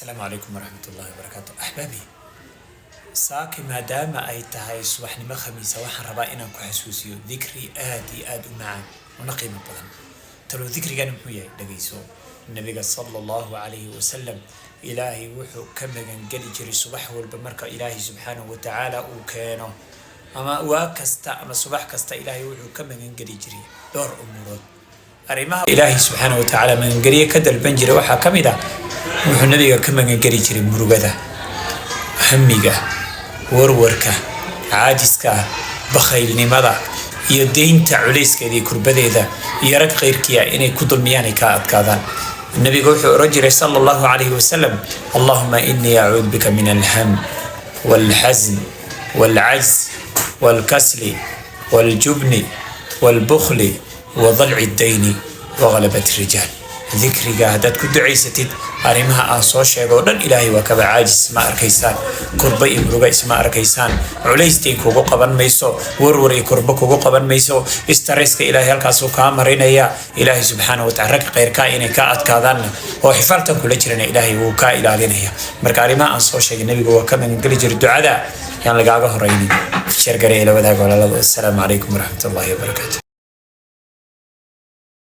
Asalaamu calaykum waraxmatullahi wabarakaatu, axbaabi. Saaki maadaama ay tahay subaxnimo Khamiisa, waxaan rabaa inaan ku xasuusiyo dikri aad iyo aad u macaan una qiimo badan. Talow dikrigani muxuu yahay? Dhegayso. Nabiga sala Allahu calayhi wasalam Ilaahay wuxuu ka magangeli jiray subax walba marka Ilaahay subxaanahu watacaala uu keeno, ama waa kasta ama subax kasta, Ilaahay wuxuu ka magangeli jiray dhowr umuurood. Arrimaha Ilaahay subxaanahu watacaala magangeliye ka dalban jiray waxaa ka mid ah, wuxuu Nabiga ka magangeli jiray murugada, hamiga, warwarka, caajiska, bakhaylnimada iyo deynta culayskeeda iyo kurbadeeda, iyo rag khayrkiya inay ku dulmiyaan, ay ka adkaadaan. Nabiga wuxuu oran jiray sala Allahu calayhi wasalam: "Allahuma inii acuudu bika min alham walxazn walcajz walkasli waljubni walbukhli wadalci ddayni wagalabat rijaal." Dikriga haddaad ku ducaysatid, arrimaha aan soo sheego oo dhan Ilaahay waa kaba caajis. Ma arkaysaan kurba iyo muruga, isma arkaysaan, culaysday kugu qaban mayso, warwar iyo kurba kugu qaban mayso. Stresska Ilaahay halkaasuu kaa marinaya. Ilaahay subxaana watacala rag khayrkaa inay kaa adkaadaanna oo xifaaltan kula jirana Ilaahay wuu kaa ilaalinaya. Marka arrimaha aan soo sheegay Nabigu waa ka magangeli jiray. Ducada yaan lagaaga horaynin. Share garee, la wadaag walaalada. Assalaamu calaykum waraxmatullahi wabarakaatu.